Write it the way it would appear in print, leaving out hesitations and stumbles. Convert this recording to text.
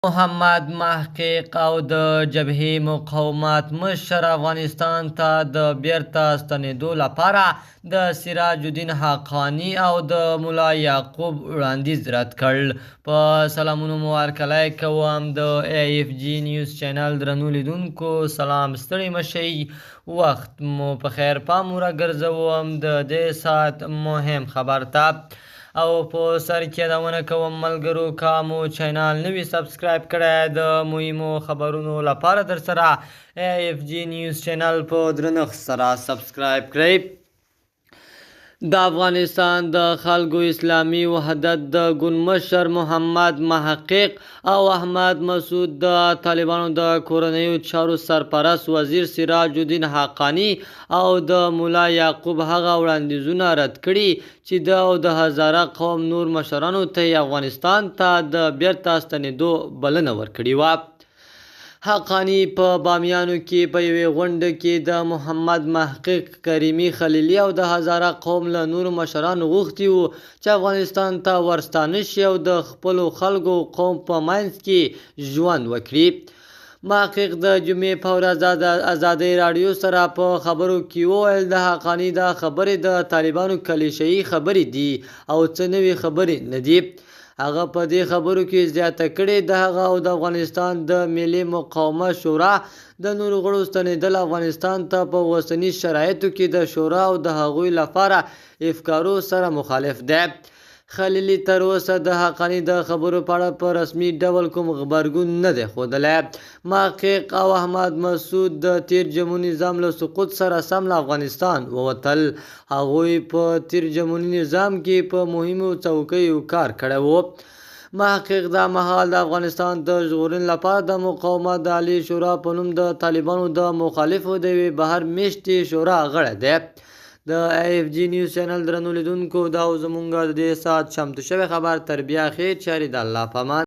محمد محقق او د جبهې مقاومت مشر افغانستان ته د بیرته ستنېدو لپاره د سراج الدین حقاني او د ملا یعقوب وړاندیز رد کړ. په سلامونو مو هرکلی کوم د ای اف جی نیوز چینل درنو لیدونکو، سلام، ستړي مه شئ، وخت مو په خیر. پام راګرځوم د دې ساعت مهم خبر ته او په سر کې یادونه کوم ملګرو، که مو چینل نه وي سبسکرایب کړی، د مهمو خبرونو لپاره در سره ای اف جی نیوز چینل په درنښت سره سبسکرایب کړئ. د افغانستان د خلکو اسلامي وحدت د ګوند مشر محمد محقق او احمد مسعود د طالبانو د کورنیو چارو سرپرست وزیر سراج الدین حقاني او د ملا یعقوب هغه وړاندیزونه رد کړي چې ده او د هزاره قوم نور مشرانو ته یې افغانستان ته د بیرته ستنېدو بلنه ورکړې وه. حقاني په بامیانو کې په یوې غونډه کې د محمد محقق، کریمي خلیلي او د هزاره قوم له نورو مشرانو غوښتي وو چې افغانستان ته ورستانه شي او د خپلو خلکو او قوم په منځ کې ژوند وکړي. محقق د جمعې په ورځ ازادۍ راډیو سره په خبرو کې وویل، د حقاني دا خبرې د طالبانو کلیشهيي خبرې دي او څه نوې خبرې نه دي. هغه په دې خبرو کې زیاته کړې، د هغه او د افغانستان د ملي مقاومت شورا د نورو غړو ستنېدل افغانستان ته په اوسني شرایطو کې د شورا او د هغوی لپاره افکارو سره مخالف دی. خلیلي تر اوسه د حقاني د خبرو په اړه په رسمي ډول کوم غبرګون نه دی ښودلی. محقق او احمد مسعود د تېر جمهوري نظام له سقوط سره سم له افغانستان ووتل. هغوی په تېر جمهوري نظام کې په مهمو څوکیو کار کړی و. محقق دا مهال د افغانستان د ژغورنې لپاره د مقاومت د عالي شورا په نوم د طالبانو د مخالفو د یوې بهر مېشتې شورا غړی دی. د ای اف جی نیوز چینل درنو لیدونکو، دا و زمونږ د دې ساعت چمتو شوی خبر. تر بیا خیر چارې، د الله په امان.